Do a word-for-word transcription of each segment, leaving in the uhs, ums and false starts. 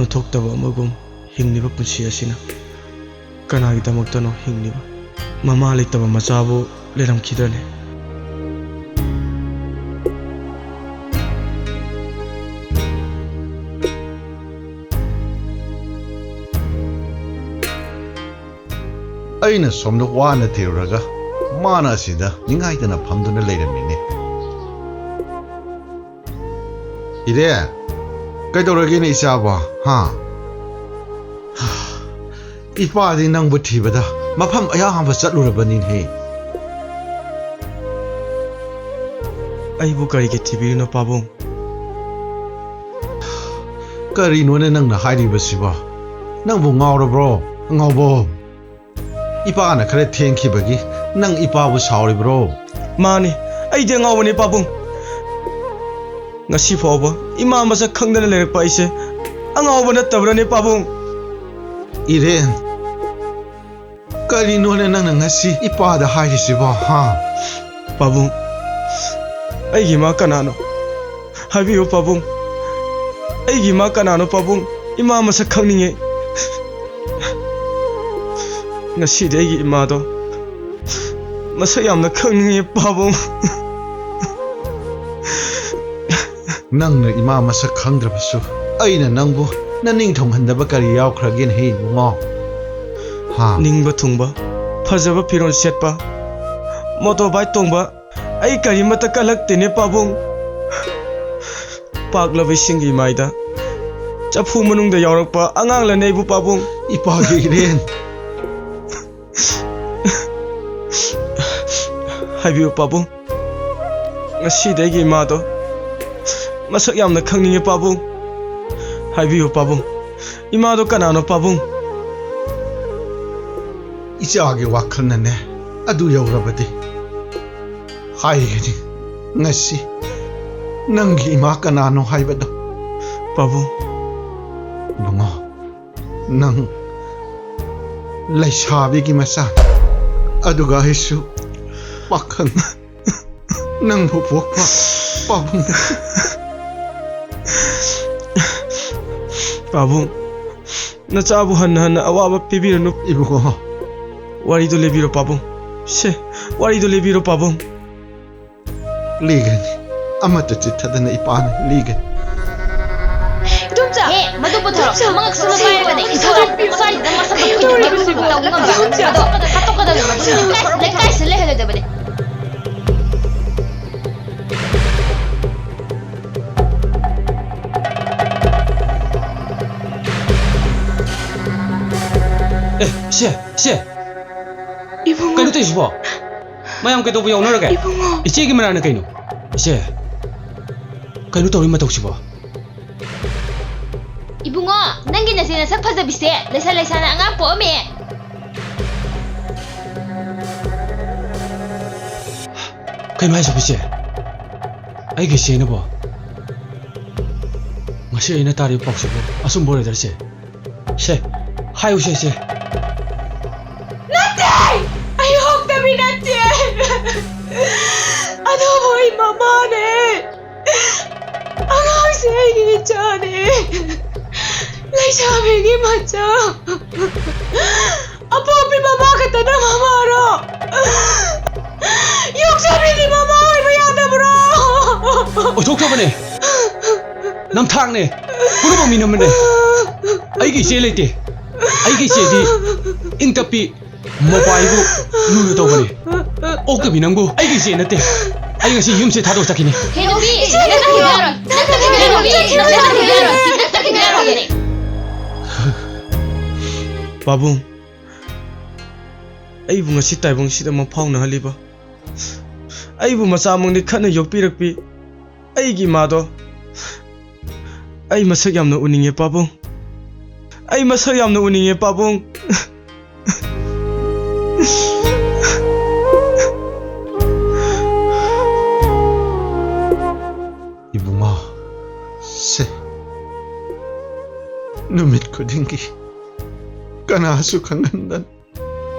ꯊꯣꯛꯇꯕ ꯑꯃꯒꯨꯝ ꯍꯤꯡꯂꯤꯕ ꯄꯨꯟꯁꯤ ꯑꯁꯤꯅ ꯀꯅꯥꯒꯤꯗꯃꯛꯇꯅꯣ ꯍꯤꯡꯂꯤꯕ? ꯃꯃꯥ ꯂꯩꯇꯕ ꯃꯆꯥꯕꯨ ꯂꯩꯔꯝꯈꯤꯗ꯭ꯔꯅꯦ? ꯑꯩꯅ ꯁꯣꯝꯗ ꯋꯥꯅ ꯊꯤꯔꯨꯔꯒ ꯃꯥꯅ ꯑꯁꯤꯗ ꯅꯤꯡꯉꯥꯏꯗꯅ ꯐꯝꯗꯨꯅ ꯂꯩꯔꯝꯃꯤꯅꯦ꯫ ꯏꯔꯦ, ꯀꯩꯗꯧꯔꯒꯦꯅꯦ ꯏꯆꯥꯕꯣ? ꯍꯥ? ꯏꯄꯥꯗꯤ ꯅꯪꯕꯨ ꯊꯤꯕꯗ ꯃꯐꯝ ꯑꯌꯥꯝꯕ ꯆꯠꯂꯨꯔꯕꯅꯤꯅꯦ꯫ ꯑꯩꯕꯨ ꯀꯔꯤꯒꯤ ꯊꯤꯕꯤꯔꯤꯅꯣ, ꯄꯥꯕꯨꯡ? ꯀꯔꯤꯅꯣꯅꯦ ꯅꯪꯅ ꯍꯥꯏꯔꯤꯕꯁꯤꯕꯣ? ꯅꯪꯕꯨ ꯉꯥꯎꯔꯕ꯭ꯔꯣ, ꯑꯉꯥꯎꯕ? ꯏꯄꯥꯅ ꯈꯔ ꯊꯦꯡꯈꯤꯕꯒꯤ ꯅꯪ ꯏꯄꯥꯕꯨ ꯁꯥꯎꯔꯤꯕ꯭ꯔꯣ? ꯃꯥꯅꯤ, ꯑꯩꯗꯤ ꯑꯉꯥꯎꯕꯅꯤ, ꯄꯥꯕꯨꯡ꯫ ꯉꯁꯤ ꯐꯥꯎꯕ ꯏꯃꯥ ꯃꯁꯛ ꯈꯪꯗꯅ ꯂꯩꯔꯛꯄ ꯑꯩꯁꯦ ꯑꯉꯥꯎꯕ ꯅꯠꯇꯕ꯭ꯔꯅꯦ, ꯄꯥꯕꯨꯡ? ꯏꯔꯦꯟ, ꯀꯔꯤꯅꯣꯅꯦ ꯅꯪꯅ ꯉꯁꯤ ꯏꯄꯥꯗ ꯍꯥꯏꯔꯤꯁꯤꯕꯣ, ꯍꯥ? ꯄꯥꯕꯨꯡ, ꯑꯩꯒꯤ ꯏꯃꯥ ꯀꯅꯥꯅꯣ? ꯍꯥꯏꯕꯤꯌꯨ, ꯄꯥꯕꯨꯡ꯫ ꯑꯩꯒꯤ ꯏꯃꯥ ꯀꯅꯥꯅꯣ, ꯄꯥꯕꯨꯡ? ꯏꯃꯥ ꯃꯁꯛ ꯈꯪꯅꯤꯡꯉꯦ꯫ ꯉꯁꯤꯗꯤ ꯑꯩꯒꯤ ꯏꯃꯥꯗꯣ ꯃꯁꯛ ꯌꯥꯝꯅ ꯈꯪꯅꯤꯡꯉꯦ, ꯄꯥꯕꯨꯡ꯫ ꯅꯪꯅ ꯏꯃꯥ ꯃꯁꯛ ꯈꯪꯗ꯭ꯔꯕꯁꯨ ꯑꯩꯅ ꯅꯪꯕꯨ ꯅꯅꯤꯡ ꯊꯨꯡꯍꯟꯗꯕ ꯀꯔꯤ ꯌꯥꯎꯈ꯭ꯔꯒꯦꯅꯦ, ꯏꯕꯨꯡꯉꯣ? ꯍꯥ? ꯅꯤꯡꯕ ꯊꯨꯡꯕ, ꯐꯖꯕ ꯐꯤꯔꯣꯜ ꯁꯦꯠꯄ, ꯃꯣꯇꯣꯔ ꯕꯥꯏꯛ ꯇꯣꯡꯕ, ꯑꯩ ꯀꯔꯤꯃꯠꯇ ꯀꯜꯂꯛꯇꯦꯅꯦ, ꯄꯥꯕꯨꯡ꯫ ꯄꯥꯛꯂꯕ ꯏꯁꯤꯡꯒꯤ ꯏꯃꯥꯏꯗ ꯆꯐꯨ ꯃꯅꯨꯡꯗ ꯌꯥꯎꯔꯛꯄ ꯑꯉꯥꯡꯂꯅꯦ ꯑꯩꯕꯨ, ꯄꯥꯕꯨꯡ꯫ ꯏꯄꯥꯒꯤ ꯏꯔꯦꯟ꯫ ꯍꯥꯏꯕꯤꯌꯨ, ꯄꯥꯕꯨꯡ꯫ ꯉꯁꯤꯗꯤ ꯑꯩꯒꯤ ꯏꯃꯥꯗꯣ ꯃꯁꯛ ꯌꯥꯝꯅ ꯈꯪꯅꯤꯡꯉꯦ, ꯄꯥꯕꯨꯡ꯫ ꯍꯥꯏꯕꯤꯌꯨ, ꯄꯥꯕꯨꯡ꯫ ꯏꯃꯥꯗꯣ ꯀꯅꯥꯅꯣ, ꯄꯥꯕꯨꯡ? ꯏꯆꯥꯒꯤ ꯋꯥꯈꯜꯅꯅꯦ ꯑꯗꯨ ꯌꯧꯔꯕꯗꯤ ꯍꯥꯏꯒꯅꯤ꯫ ꯉꯁꯤ ꯅꯪꯒꯤ ꯏꯃꯥ ꯀꯅꯥꯅꯣ ꯍꯥꯏꯕꯗꯣ꯫ ꯄꯥꯕꯨꯡ꯫ ꯏꯕꯨꯡꯉꯣ, ꯅꯪ ꯂꯩꯁꯥꯕꯤꯒꯤ ꯃꯆꯥ, ꯑꯗꯨꯒ ꯑꯩꯁꯨ ꯄꯥꯈꯪ꯫ ꯅꯪꯕꯨ ꯄꯣꯛꯄ ꯄꯥꯕꯨꯡ꯫ ꯄꯥꯕꯨꯡ, ꯅꯆꯥꯕꯨ ꯍꯟꯅ ꯍꯟꯅ ꯑꯋꯥꯕ ꯄꯤꯕꯤꯔꯅꯨ꯫ ꯏꯕꯨꯡꯉꯣ꯫ ꯋꯥꯔꯤꯗꯣ ꯂꯤꯕꯤꯔꯣ ꯄꯥꯕꯨꯡ꯫ ꯁꯦ, ꯋꯥꯔꯤꯗꯣ ꯂꯤꯕꯤꯔꯣ ꯄꯥꯕꯨꯡ꯫ ꯂꯤꯒꯅꯤ꯫ ꯑꯃꯠꯇ ꯆꯤꯠꯊꯗꯅ ꯏꯄꯥꯅ ꯂꯤꯒꯅꯤ꯫ ꯏꯗꯣꯝꯆꯥ! ꯍꯦ, ꯃꯗꯨ ꯄꯨꯊꯣꯔꯛꯑꯣ꯫ ꯏꯗꯣꯝꯆꯥ! ꯃꯉꯛꯁꯝꯗ ꯄꯥꯏꯔꯕꯅꯦ꯫ ꯏꯗꯣꯝꯆꯥ! ꯁ꯭ꯋꯥꯏꯁꯤꯗ ꯃꯁꯝꯗꯣ ꯏꯗꯣꯝꯆꯥ! ꯄꯨꯟꯕꯤꯕ ꯇꯧꯕ ꯉꯝꯕ꯭ꯔꯥ? ꯏꯗꯣꯝꯆꯥ! ꯑꯗꯣ ꯍꯥꯠꯇꯣꯛꯀꯗꯕꯅꯤ ꯃꯗꯨ꯫ ꯏꯗꯣꯝꯆꯥ! ꯂꯩꯀꯥꯏ-, ꯂꯩꯀꯥꯏꯁꯤꯗ ꯂꯩꯍꯜꯂꯣꯏꯗꯕꯅꯤ꯫ ꯑꯦ, ꯏꯆꯦ, ꯏꯆꯦ! ꯏꯕꯨꯡꯉꯣ꯫ ꯀꯩꯅꯣ ꯇꯧꯔꯤꯁꯤꯕꯣ? ꯃꯌꯥꯝ ꯀꯩꯗꯧꯕ ꯌꯥꯎꯅꯔꯒꯦ? ꯏꯕꯨꯡꯉꯣ꯫ ꯏꯆꯦꯒꯤ ꯃꯔꯥꯜꯅ ꯀꯩꯅꯣ? ꯏꯆꯦ, ꯀꯩꯅꯣ ꯇꯧꯔꯤ ꯃꯇꯧꯁꯤꯕꯣ? ꯏꯕꯨꯡꯉꯣ, ꯅꯪꯒꯤ ꯅꯆꯦ ꯅꯁꯛ ꯐꯖꯕꯤꯁꯦ ꯂꯩꯁꯥ ꯂꯩꯁꯥꯅ ꯑꯉꯥꯡ ꯄꯣꯛꯑꯝꯃꯦ꯫ ꯀꯩꯅꯣ ꯍꯥꯏꯁꯤꯕꯣ, ꯏꯆꯦ? ꯑꯩꯒꯤ ꯏꯆꯦꯅꯕꯣ? ꯉꯁꯤ ꯑꯩꯅ ꯇꯥꯔꯤꯕ ꯄꯥꯎꯁꯤꯕꯨ ꯑꯆꯨꯝꯕ ꯑꯣꯏꯔꯗ꯭ꯔ, ꯏꯆꯦ? ꯁꯦ, ꯍꯥꯏꯌꯨꯁꯦ, ꯏꯆꯦ꯫ ꯅꯠꯇꯦ! ꯑꯩ ꯍꯧꯗꯕꯤ ꯅꯠꯇꯦ! ꯑꯗꯨꯕꯨ ꯑꯩ ꯃꯃꯥꯅꯦ! ꯑꯉꯥꯡꯁꯦ ꯑꯩꯒꯤ ꯏꯆꯥꯅꯦ! ꯂꯩꯁꯥꯕꯤꯒꯤ ꯃꯆꯥ! ꯑꯄꯣꯛꯄꯤ ꯃꯃꯥ ꯈꯛꯇꯅ ꯃꯃꯥꯔꯣ? ꯌꯣꯛꯆꯕꯤꯗꯤ ꯃꯃꯥ ꯑꯣꯏꯕ ꯌꯥꯗꯕ꯭ꯔꯣ? ꯑꯣꯏꯊꯣꯛꯇꯕꯅꯦ꯫ ꯅꯝꯊꯥꯛꯅꯦ꯫ ꯄꯨꯝꯅꯃꯛ ꯃꯤꯅꯝꯕꯅꯦ꯫ ꯑꯩꯒꯤ ꯏꯆꯦ ꯂꯩꯇꯦ꯫ ꯑꯩꯒꯤ ꯏꯆꯦꯗꯤ ꯏꯪ ꯇꯞꯄꯤ, ꯃꯧꯄꯥ ꯑꯩꯕꯨ ꯂꯨꯅ ꯇꯧꯕꯅꯦ꯫ ꯑꯣꯛꯇꯕꯤ ꯅꯪꯕꯨ ꯑꯩꯒꯤ ꯏꯆꯦ ꯅꯠꯇꯦ꯫ ꯑꯩ ꯉꯁꯤ ꯌꯨꯝꯁꯦ ꯊꯥꯗꯣꯛ ꯆꯠꯈꯤꯅꯤ꯫ ꯍꯦ ꯅꯨꯄꯤ, ꯅꯪ ꯆꯠꯈꯤꯕ ꯌꯥꯔꯣꯏ꯫ ꯅꯪ ꯆꯠꯈꯤꯕ ꯌꯥꯔꯣꯏ꯫ ꯅꯪ ꯆꯠꯈꯤꯕ ꯌꯥꯔꯣꯏ꯫ ꯅꯪ ꯆꯠꯈꯤꯕ ꯌꯥꯔꯣꯏ꯫ ꯄꯥꯕꯨꯡ, ꯑꯩꯕꯨ ꯉꯁꯤ ꯇꯥꯏꯕꯪꯁꯤꯗ ꯃꯪꯐꯥꯎꯅꯍꯜꯂꯤꯕ, ꯑꯩꯕꯨ ꯃꯆꯥꯃꯛꯅꯤ ꯈꯠꯅ ꯌꯣꯛꯄꯤꯔꯛꯄꯤ ꯑꯩꯒꯤ ꯏꯃꯥꯗꯣ ꯑꯩ ꯃꯁꯛ ꯌꯥꯝꯅ ꯎꯅꯤꯡꯉꯦ ꯄꯥꯕꯨꯡ꯫ ꯑꯩ ꯃꯁꯛ ꯌꯥꯝꯅ ꯎꯅꯤꯡꯉꯦ ꯄꯥꯕꯨꯡ꯫ ꯏꯕꯨꯡꯉꯣ, ꯁꯦ, ꯅꯨꯃꯤꯠ ꯈꯨꯗꯤꯡꯒꯤ ꯀꯅꯥꯁꯨ ꯈꯪꯍꯟꯗꯅ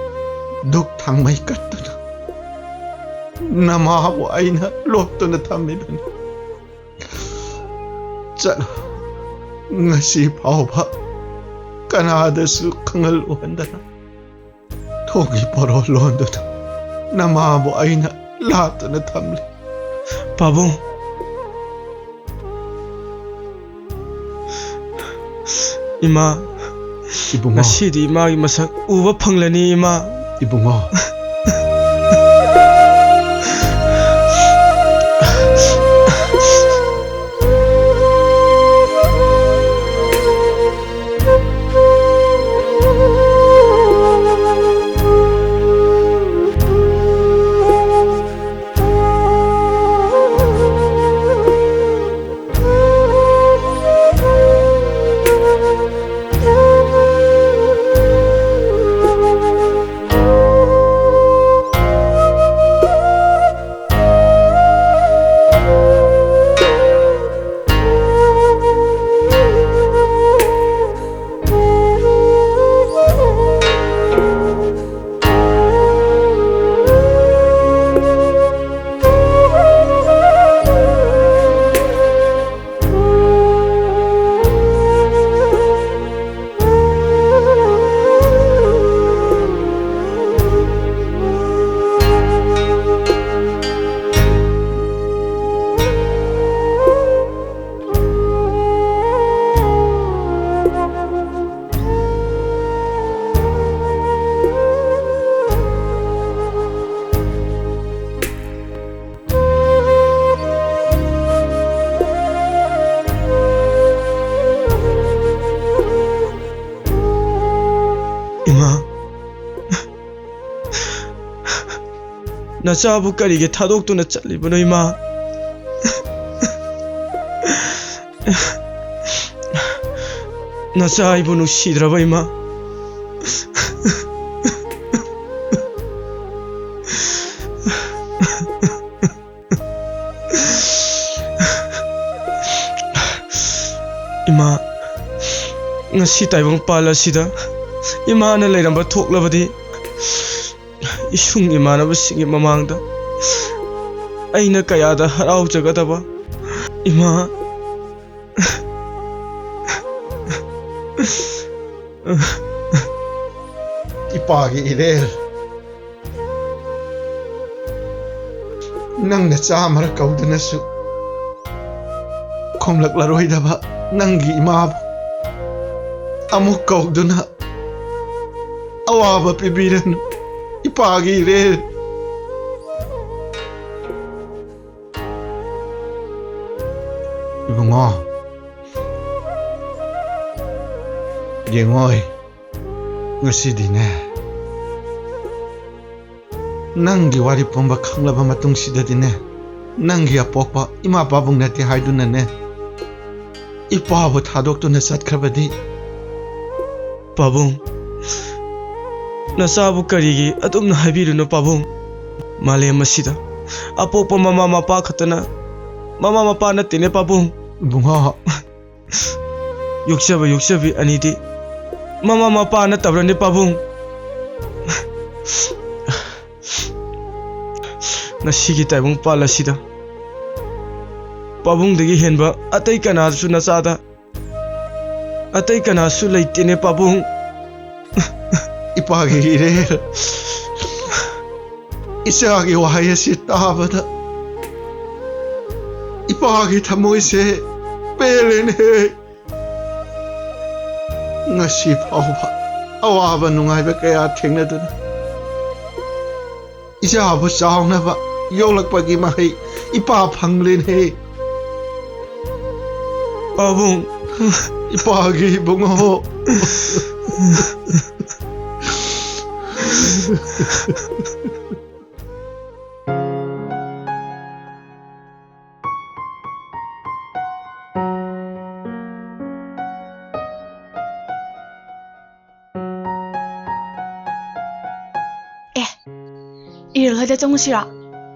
ꯙꯨꯛ ꯊꯥꯡꯃꯩ ꯀꯠꯇꯨꯅ ꯅꯃꯥꯕꯨ ꯑꯩꯅ ꯂꯣꯠꯇꯨꯅ ꯊꯝꯃꯤꯕꯅꯤ꯫ ꯆꯠꯂꯣ, ꯉꯁꯤ ꯐꯥꯎꯕ ꯀꯅꯥꯗꯁꯨ ꯈꯪꯍꯜꯂꯨꯍꯟꯗꯅ ꯊꯣꯡꯒꯤ ꯄꯣꯔꯣ ꯂꯣꯟꯗꯨꯅ ꯅꯃꯥꯕꯨ ꯑꯩꯅ ꯂꯥꯠꯇꯨꯅ ꯊꯝꯂꯤ꯫ ꯄꯥꯕꯨꯡ, ꯏꯃꯥ, ꯏꯕꯨꯡꯉꯣ꯫ ꯉꯁꯤꯗꯤ ꯏꯃꯥꯒꯤ ꯃꯁꯛ ꯎꯕ ꯐꯪꯂꯅꯤ, ꯏꯃꯥ꯫ ꯏꯕꯨꯡꯉꯣ꯫ ꯏꯃꯥ, ꯅꯆꯥꯕꯨ ꯀꯔꯤꯒꯤ ꯊꯥꯗꯣꯛꯇꯨꯅ ꯆꯠꯂꯤꯕꯅꯣ, ꯏꯃꯥ? ꯅꯆꯥ ꯑꯩꯕꯨ ꯅꯨꯡꯁꯤꯗ꯭ꯔꯕ, ꯏꯃꯥ? ꯏꯃꯥ, ꯉꯁꯤ ꯇꯥꯏꯕꯪꯄꯥꯜ ꯑꯁꯤꯗ ꯏꯃꯥꯅ ꯂꯩꯔꯝꯕ ꯊꯣꯛꯂꯕꯗꯤ, ꯏꯁꯨꯡ ꯏꯃꯥꯟꯅꯕꯁꯤꯡꯒꯤ ꯃꯃꯥꯡꯗ ꯑꯩꯅ ꯀꯌꯥꯗ ꯍꯔꯥꯎꯖꯒꯗꯕ꯫ ꯏꯃꯥ, ꯏꯄꯥꯒꯤ ꯏꯔꯦꯜ, ꯅꯪꯅ ꯆꯥꯝꯃꯔꯛ ꯀꯧꯗꯨꯅꯁꯨ ꯈꯨꯝꯂꯛꯂꯔꯣꯏꯗꯕ ꯅꯪꯒꯤ ꯏꯃꯥꯕꯨ ꯑꯃꯨꯛ ꯀꯧꯗꯨꯅ ꯑꯋꯥꯕ ꯄꯤꯕꯤꯔꯅꯨ, ꯏꯄꯥꯒꯤ ꯏꯔꯦꯜ꯫ ꯏꯕꯨꯡꯉꯣ, ꯌꯦꯡꯉꯣꯏ, ꯉꯁꯤꯗꯤꯅꯦ, ꯅꯪꯒꯤ ꯋꯥꯔꯤ ꯄꯨꯝꯕ ꯈꯪꯂꯕ ꯃꯇꯨꯡꯁꯤꯗꯗꯤꯅꯦ, ꯅꯪꯒꯤ ꯑꯄꯣꯛꯄ ꯏꯃꯥ ꯄꯥꯕꯨꯡ ꯅꯠꯇꯦ ꯍꯥꯏꯗꯨꯅꯅꯦ, ꯏꯄꯥꯕꯨ ꯊꯥꯗꯣꯛꯇꯨꯅ ꯆꯠꯈ꯭ꯔꯕꯗꯤ꯫ ꯄꯥꯕꯨꯡ, ꯅꯆꯥꯕꯨ ꯀꯔꯤꯒꯤ ꯑꯗꯨꯝꯅ ꯍꯥꯏꯕꯤꯔꯤꯅꯣ ꯄꯥꯕꯨꯡ? ꯃꯥꯂꯦꯝ ꯑꯁꯤꯗ ꯑꯄꯣꯛꯄ ꯃꯃꯥ ꯃꯄꯥ ꯈꯛꯇꯅ ꯃꯃꯥ ꯃꯄꯥ ꯅꯠꯇꯦꯅꯦ ꯄꯥꯕꯨꯡ꯫ ꯏꯕꯨꯡꯉꯣ, ꯌꯣꯛꯆꯕ ꯌꯣꯛꯆꯕꯤ ꯑꯅꯤꯗꯤ ꯃꯃꯥ ꯃꯄꯥ ꯅꯠꯇꯕ꯭ꯔꯅꯦ ꯄꯥꯕꯨꯡ? ꯉꯁꯤꯒꯤ ꯇꯥꯏꯕꯪ ꯄꯥꯜ ꯑꯁꯤꯗ ꯄꯥꯕꯨꯡꯗꯒꯤ ꯍꯦꯟꯕ ꯑꯇꯩ ꯀꯅꯥꯁꯨ ꯅꯆꯥꯗ, ꯑꯇꯩ ꯀꯅꯥꯁꯨ ꯂꯩꯇꯦꯅꯦ ꯄꯥꯕꯨꯡ꯫ ꯏꯄꯥꯒꯤ ꯏꯔꯦꯜ, ꯏꯆꯥꯒꯤ ꯋꯥꯍꯩ ꯑꯁꯤ ꯇꯥꯕꯗ ꯏꯄꯥꯒꯤ ꯊꯃꯣꯏꯁꯦ ꯄꯦꯜꯂꯦꯅꯦ꯫ ꯉꯁꯤ ꯐꯥꯎꯕ ꯑꯋꯥꯕ ꯅꯨꯡꯉꯥꯏꯕ ꯀꯌꯥ ꯊꯦꯡꯅꯗꯨꯅ ꯏꯆꯥꯕꯨ ꯆꯥꯎꯅꯕ ꯌꯣꯛꯂꯛꯄꯒꯤ ꯃꯍꯩ ꯏꯄꯥ ꯐꯪꯂꯦꯅꯦ꯫ ꯄꯥꯕꯨꯡ, ꯏꯄꯥꯒꯤ ꯏꯕꯨꯡꯉꯣ꯫ ꯑꯦ, ꯏꯔꯦꯜ ꯍꯣꯏꯗ ꯆꯪꯉꯨꯁꯤꯔꯣ?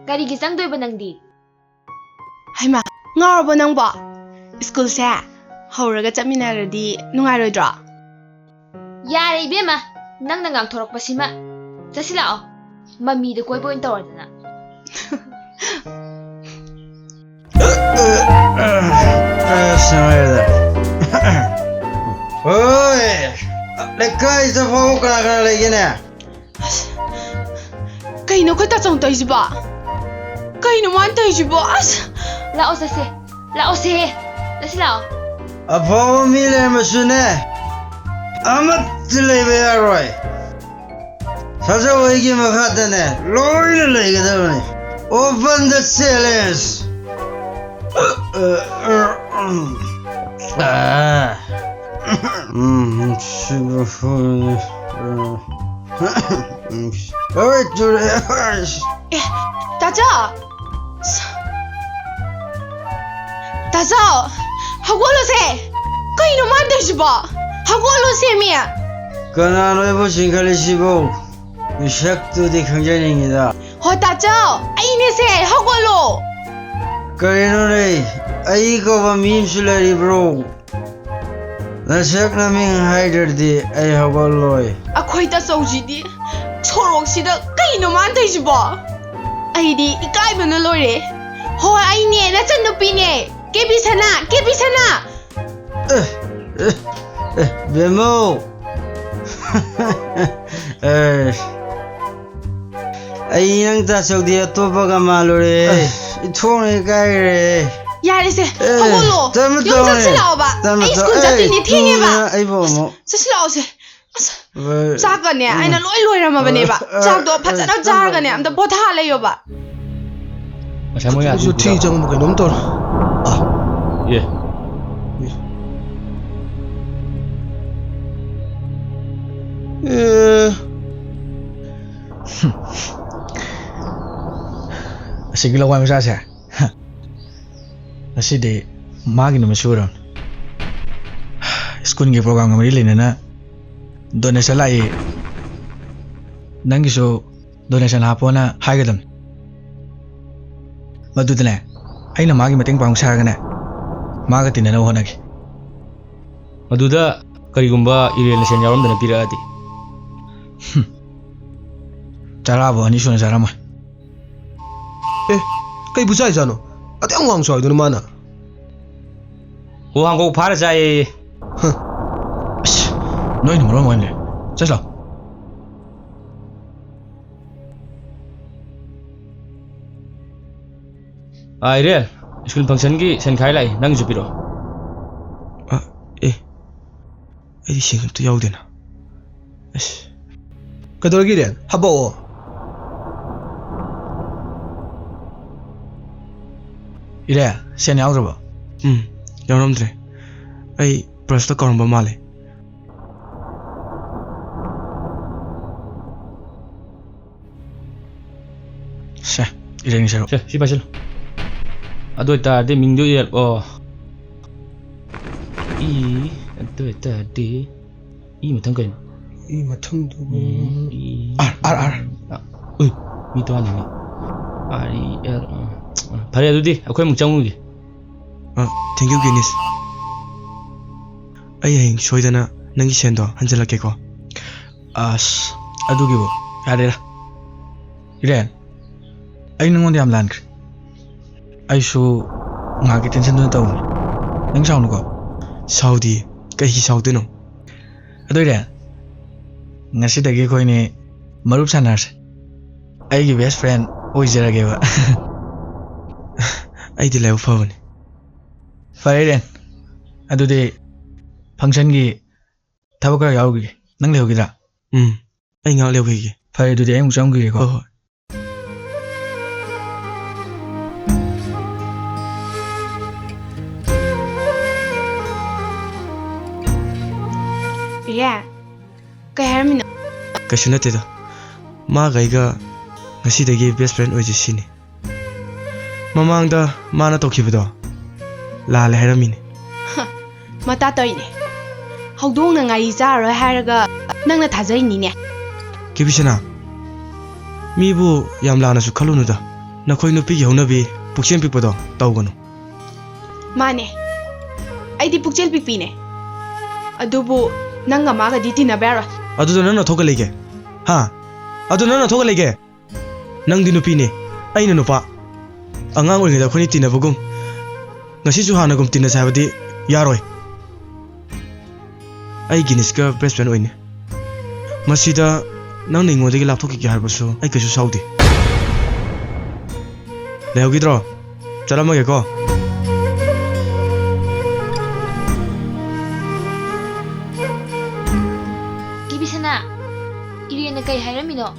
ꯀꯔꯤꯒꯤ ꯆꯪꯗꯣꯏꯕ ꯅꯪꯗꯤ? ꯍꯩꯃꯥ, ꯉꯥꯎꯔꯕꯣ ꯅꯪꯕꯣ? ꯁ꯭ꯀꯨꯜꯁꯦ ꯍꯧꯔꯒ ꯆꯠꯃꯤꯟꯅꯔꯗꯤ ꯅꯨꯡꯉꯥꯏꯔꯣꯏꯗ꯭ꯔꯣ? ꯌꯥꯔꯦ ꯏꯕꯦꯝꯃ, ꯅꯪꯅ ꯉꯥꯡꯊꯣꯔꯛꯄꯁꯤꯃ꯫ ꯆꯠꯁꯤ ꯂꯥꯛꯑꯣ, ꯃꯃꯤꯗ ꯀꯣꯏꯕ ꯑꯣꯏꯅ ꯇꯧꯔꯗꯅ꯫ ꯑꯁ, ꯅꯨꯡꯉꯥꯏꯔꯦꯗ꯫ ꯍꯣꯏ, ꯂꯩꯀꯥꯏꯁꯤꯗ ꯐꯥꯎꯕ ꯀꯅꯥ ꯀꯅꯥ ꯂꯩꯒꯦꯅꯦ? ꯀꯩꯅꯣ ꯑꯩꯈꯣꯏ ꯇꯥꯆꯧ ꯇꯧꯔꯤꯁꯤꯕꯣ? ꯀꯩꯅꯣ ꯃꯥꯅ ꯇꯧꯔꯤꯁꯤꯕꯣ? ꯑꯁ! ꯂꯥꯛꯑꯣ ꯆꯠꯁꯦ꯫ ꯂꯥꯛꯑꯣꯁꯦ꯫ ꯆꯠꯁꯤ ꯂꯥꯛꯑꯣ꯫ ꯑꯐꯥꯎꯕ ꯃꯤ ꯂꯩꯔꯝꯃꯁꯨꯅꯦ, ꯑꯃꯠꯇ ꯂꯩꯕ ꯌꯥꯔꯣꯏ꯫ ꯁꯥꯖꯧ ꯑꯩꯒꯤ ꯃꯈꯥꯗꯅꯦ ꯂꯣꯏꯅ ꯂꯩꯒꯗꯕꯅꯤ꯫ Open the challenge. ꯎꯝ, ꯁꯤꯕꯨ ꯍꯣꯏ꯫ ꯍꯣꯏ, ꯇꯨꯔꯦ꯫ ꯑꯦ, ꯇꯥꯆꯧ! ꯇꯥꯆꯧ! ꯍꯧꯒꯠꯂꯣꯁꯦ! ꯀꯩꯅꯣ ꯃꯥꯅ ꯇꯧꯔꯤꯁꯤꯕꯣ? ꯍꯧꯒꯠꯂꯣꯁꯦ ꯃꯤ! ꯀꯅꯥꯅꯣ ꯑꯩꯕꯨ ꯆꯤꯡꯈꯠꯂꯤꯁꯤꯕꯣ? ꯃꯤꯁꯛꯇꯨꯗꯤ ꯈꯪꯖꯅꯤꯡꯉꯤꯗ꯫ ꯍꯣ ꯇꯥꯆꯧ! ꯑꯩꯅꯦꯁꯦ! ꯍꯧꯒꯠꯂꯣ! ꯀꯔꯤꯅꯣꯅꯦ? ꯑꯩ ꯀꯧꯕ ꯃꯤ ꯑꯃꯁꯨ ꯂꯩꯔꯤꯕ꯭ꯔꯣ? ꯅꯁꯛ ꯅꯃꯤꯡ ꯍꯥꯏꯗ꯭ꯔꯗꯤ ꯑꯩ ꯍꯧꯒꯠꯂꯣꯏ꯫ ꯑꯩꯈꯣꯏ ꯇꯥꯆꯧꯁꯤꯗꯤ ꯁꯣꯔꯣꯛꯁꯤꯗ ꯀꯩꯅꯣ ꯃꯥꯅ ꯇꯧꯔꯤꯁꯤꯕꯣ? ꯑꯩꯗꯤ ꯏꯀꯥꯏꯕꯅ ꯂꯣꯏꯔꯦ꯫ ꯍꯣꯏ, ꯑꯩꯅꯦ, ꯅꯆꯟꯅꯨꯄꯤꯅꯦ꯫ ꯀꯦꯕꯤ ꯁꯅꯥ, ꯀꯦꯕꯤ ꯁꯅꯥ! ꯑꯦ, ꯑꯦ, ꯑꯦ, ꯕꯦꯝꯃꯧ! ꯑꯦ, ꯑꯩ ꯅꯪ ꯇꯥꯆꯧꯗꯤ ꯑꯇꯣꯞꯄꯒ ꯃꯥꯜꯂꯨꯔꯦ꯫ ꯑꯦ꯫ ꯏꯊꯣꯡꯅ ꯏꯀꯥꯏꯈ꯭ꯔꯦ꯫ ꯌꯥꯔꯦꯁꯦ, ꯑꯦ, ꯍꯧꯒꯠꯂꯣ꯫ ꯇꯞꯅ ꯌꯨꯝ ꯇꯧꯅꯦ꯫ ꯆꯠꯁꯤ ꯂꯥꯛꯑꯣꯕ꯫ ꯇꯞꯅ ꯑꯩ ꯇꯧ-, ꯁ꯭ꯀꯨꯜ ꯑꯦ, ꯆꯠꯇꯣꯏꯅꯦ, ꯊꯦꯡꯉꯦꯕ꯫ ꯇꯨꯅ ꯑꯩꯕꯨ ꯑꯃꯨꯛ ꯆꯠꯁꯤ ꯂꯥꯛꯑꯣꯁꯦ꯫ ꯑꯁ, ꯑꯦ, ꯆꯥꯛꯀꯅꯦ, ꯑꯦ, ꯑꯩꯅ ꯂꯣꯏ ꯂꯣꯏꯔꯝꯃꯕꯅꯦꯕ꯫ ꯑꯦ, ꯆꯥꯛꯇꯣ ꯑꯦ, ꯐꯖꯅ ꯑꯦ, ꯆꯥꯔꯒꯅꯦ, ꯑꯝꯇ ꯄꯣꯊꯥ ꯂꯩꯌꯣꯕ꯫ ꯉꯁꯥꯏ ꯃꯣꯏ ꯁꯨ ꯊꯤ ꯑꯥꯔꯇꯤꯁꯇꯨꯗ ꯆꯪꯕ ꯀꯩꯅꯣꯝ ꯇꯧꯔꯦ꯫ ꯑꯦ꯫ ꯑꯦ꯫ ꯑꯁꯤꯒꯤ ꯂꯋꯥꯏ ꯃꯆꯥꯁꯦ꯫ ꯉꯁꯤꯗꯤ ꯃꯥꯒꯤ ꯅꯨꯃꯤꯠꯁꯨ ꯑꯣꯏꯔꯝꯅꯤ꯫ ꯁ꯭ꯀꯨꯜꯒꯤ ꯄ꯭ꯔꯣꯒ꯭ꯔꯥꯝꯒ ꯃꯔꯤ ꯂꯩꯅꯅ ꯗꯣꯅꯦꯁꯟ ꯂꯥꯛꯏ꯫ ꯅꯪꯒꯤꯁꯨ ꯗꯣꯅꯦꯁꯟ ꯍꯥꯞꯄꯣꯅ ꯍꯥꯏꯒꯗꯕꯅꯤ꯫ ꯃꯗꯨꯗꯅꯦ, ꯑꯩꯅ ꯃꯥꯒꯤ ꯃꯇꯦꯡ ꯄꯥꯡꯕ ꯁꯥꯔꯒꯅꯦ, ꯃꯥꯒ ꯇꯤꯟꯅꯅꯕ ꯍꯣꯠꯅꯒꯦ꯫ ꯃꯗꯨꯗ ꯀꯔꯤꯒꯨꯝꯕ ꯏꯔꯦꯟ ꯅꯁꯦꯟ ꯌꯥꯎꯔꯝꯗꯅ ꯄꯤꯔꯛꯑꯗꯤ? ꯆꯔꯥꯕꯨ ꯑꯅꯤ ꯁꯨꯅ ꯆꯥꯔꯝꯃꯣꯏ꯫ ꯑꯦ, ꯀꯩꯕꯨ ꯆꯥꯏꯖꯥꯠꯅꯣ? ꯑꯗꯨꯛ ꯌꯥꯝ ꯋꯥꯡ ꯆꯥꯎꯏꯗꯨꯅ ꯃꯥꯅ? ꯍꯣ, ꯍꯥꯡꯀꯣꯛ ꯐꯥꯔ ꯆꯥꯏꯌꯦ꯫ ꯍ, ꯅꯣꯏꯅ ꯃꯔꯣꯟ ꯑꯃ ꯂꯩ꯫ ꯆꯠꯂꯣ꯫ ꯑꯥ, ꯏꯔꯦꯟ, ꯁ꯭ꯀꯨꯜ ꯐꯪꯁꯟꯒꯤ ꯁꯦꯟ ꯈꯥꯏ ꯂꯥꯛꯏ, ꯅꯪꯒꯤꯁꯨ ꯄꯤꯔꯛꯑꯣ꯫ ꯑ, ꯑꯦ, ꯑꯩꯗꯤ ꯁꯦꯟ ꯑꯝꯇ ꯌꯥꯎꯗꯦꯅ꯫ ꯑꯁ꯫ ꯀꯩꯗꯧꯔꯒꯦ, ꯏꯔꯦꯟ? ꯍꯥꯄꯛꯑꯣ꯫ ꯏꯔꯦꯟ, ꯁꯦꯟ ꯌꯥꯎꯗ꯭ꯔꯕꯣ? ꯎꯝ, ꯌꯥꯎꯔꯝꯗ꯭ꯔꯦ꯫ ꯑꯩ ꯄ꯭ꯔꯁꯇ ꯀꯧꯔꯝꯕ ꯃꯥꯜꯂꯦ꯫ ꯁꯦ, ꯏꯔꯦꯟꯒꯤ ꯁꯔꯨꯛ꯫ ꯁꯦ, ꯁꯤ ꯄꯥꯏꯁꯤꯜꯂꯨ꯫ ꯑꯗꯨ ꯑꯣꯏꯇꯥꯔꯗꯤ ꯃꯤꯡꯗꯨ ꯏꯔꯛꯑꯣ꯫ ꯏ, ꯑꯗꯨ ꯑꯣꯏꯇꯥꯔꯗꯤ ꯏ ꯃꯊꯪ ꯀꯩꯅꯣ? ꯏ ꯃꯊꯪꯗꯨ ꯎꯝ, ꯏ꯫ R, R, R. ꯑ, ꯎꯏ, ꯃꯤ ꯇꯣꯉꯥꯟꯅꯤꯅꯦ꯫ ꯑꯥꯔ ꯏ ꯑꯦꯜ, ꯑ, ꯑ, ꯐꯔꯦ, ꯑꯗꯨꯗꯤ ꯑꯩꯈꯣꯏ ꯑꯃꯨꯛ ꯆꯪꯉꯨꯒꯦ꯫ ꯑ, thank you, ꯒꯤꯅꯤꯁ꯫ ꯑꯩ ꯍꯌꯦꯡ ꯁꯣꯏꯗꯅ ꯅꯪꯒꯤ ꯁꯦꯟꯗꯣ ꯍꯟꯖꯤꯜꯂꯛꯀꯦꯀꯣ꯫ ꯑꯁ, ꯑꯗꯨꯒꯤꯕꯨ ꯌꯥꯔꯦꯗ꯫ ꯏꯔꯦꯟ, ꯑꯩ ꯅꯉꯣꯟꯗ ꯌꯥꯝ ꯂꯥꯟꯈ꯭ꯔꯦ꯫ ꯑꯩꯁꯨ ꯉꯥꯏꯍꯥꯛꯀꯤ ꯇꯦꯟꯁꯟꯗꯨꯅ ꯇꯧꯕꯅꯤ꯫ ꯅꯪ ꯁꯥꯎꯅꯨꯀꯣ꯫ ꯁꯥꯎꯗꯤꯌꯦ꯫ ꯀꯩꯒꯤ ꯁꯥꯎꯗꯣꯏꯅꯣ? ꯑꯗꯨ ꯏꯔꯦꯟ, ꯉꯁꯤꯗꯒꯤ ꯑꯩꯈꯣꯏꯅꯤ ꯃꯔꯨꯞ ꯁꯥꯟꯅꯔꯁꯦ꯫ ꯑꯩꯒꯤ best friend ꯑꯣꯏꯖꯔꯒꯦꯕ꯫ ꯑꯩꯗꯤ ꯂꯥꯏꯕꯛ ꯐꯕꯅꯤ꯫ ꯐꯔꯦ ꯏꯔꯦꯟ, ꯑꯗꯨꯗꯤ ꯐꯪꯁꯟꯒꯤ ꯊꯕꯛ ꯈꯔ ꯌꯥꯎꯔꯨꯈꯤꯒꯦ꯫ ꯅꯪ ꯂꯩꯍꯧꯒꯗ꯭ꯔꯥ? ꯎꯝ, ꯑꯩ ꯉꯥꯏꯍꯥꯛ ꯂꯩꯍꯧꯈꯤꯒꯦ꯫ ꯐꯔꯦ, ꯑꯗꯨꯗꯤ ꯑꯩ ꯑꯃꯨꯛ ꯆꯪꯉꯝꯈꯤꯒꯦꯀꯣ꯫ ꯍꯣꯏ, ꯍꯣꯏ꯫ ꯏꯔꯦ, ꯀꯩ ꯍꯥꯏꯔꯝꯃꯤꯅꯣ? ꯀꯩꯁꯨ ꯅꯠꯇꯦꯗ꯫ ꯃꯥꯒ ꯑꯩꯒ ꯉꯁꯤꯗꯒꯤ best friend ꯑꯣꯏꯁꯦ ꯁꯤꯅꯤ꯫ ꯃꯃꯥꯡꯗ ꯃꯥꯅ ꯇꯧꯈꯤꯕꯗꯣ ꯂꯥꯜꯂꯦ ꯍꯥꯏꯔꯝꯃꯤꯅꯦ꯫ ꯍ, ꯃꯇꯥ ꯇꯧꯔꯤꯅꯦ꯫ ꯍꯧꯗꯣꯡꯅ ꯉꯥꯔꯤ ꯆꯥꯔꯔꯣꯏ ꯍꯥꯏꯔꯒ ꯅꯪꯅ ꯊꯥꯖꯔꯤꯅꯤꯅꯦ꯫ ꯀꯦꯕꯤꯁꯅꯥ, ꯃꯤꯕꯨ ꯌꯥꯝ ꯂꯥꯟꯅꯁꯨ ꯈꯜꯂꯨꯅꯨꯗ꯫ ꯅꯈꯣꯏ ꯅꯨꯄꯤꯒꯤ ꯍꯧꯅꯕꯤ ꯄꯨꯛꯆꯦꯜ ꯄꯤꯛꯄꯗꯣ ꯇꯧꯒꯅꯨ꯫ ꯃꯥꯅꯦ, ꯑꯩꯗꯤ ꯄꯨꯛꯆꯦꯜ ꯄꯤꯛꯄꯤꯅꯦ꯫ ꯑꯗꯨꯕꯨ ꯅꯪꯒ ꯃꯥꯒꯗꯤ ꯇꯤꯟꯅꯕ ꯌꯥꯔꯣꯏ꯫ ꯑꯗꯨꯗ ꯅꯪꯅ ꯊꯣꯛꯀ ꯂꯩꯒꯦ? ꯍꯥ? ꯑꯗꯨ ꯅꯪꯅ ꯊꯣꯛꯀ ꯂꯩꯒꯦ? ꯅꯪꯗꯤ ꯅꯨꯄꯤꯅꯦ, ꯑꯩꯅ ꯅꯨꯄꯥ꯫ ꯑꯉꯥꯡ ꯑꯣꯏꯔꯤꯉꯩꯗ ꯑꯩꯈꯣꯏꯅꯤ ꯇꯤꯟꯅꯕꯒꯨꯝ ꯉꯁꯤꯁꯨ ꯍꯥꯟꯅꯒꯨꯝ ꯇꯤꯟꯅꯁꯦ ꯍꯥꯏꯕꯗꯤ ꯌꯥꯔꯣꯏ꯫ ꯑꯩ ꯒꯤꯅꯤꯁꯀ ꯕꯦꯁ ꯐ꯭ꯔꯦꯟ ꯑꯣꯏꯅꯤ꯫ ꯃꯁꯤꯗ ꯅꯪꯅ ꯑꯩꯉꯣꯟꯗꯒꯤ ꯂꯥꯞꯊꯣꯛꯈꯤꯒꯦ ꯍꯥꯏꯔꯕꯁꯨ ꯑꯩ ꯀꯩꯁꯨ ꯁꯥꯎꯗꯦ꯫ ꯂꯩꯍꯧꯈꯤꯗ꯭ꯔꯣ? ꯆꯠꯂꯝꯃꯒꯦꯀꯣ꯫ ꯀꯤꯕꯤꯁꯅꯥ, ꯏꯔꯦꯟꯅ ꯀꯩ ꯍꯥꯏꯔꯝꯃꯤꯅꯣ?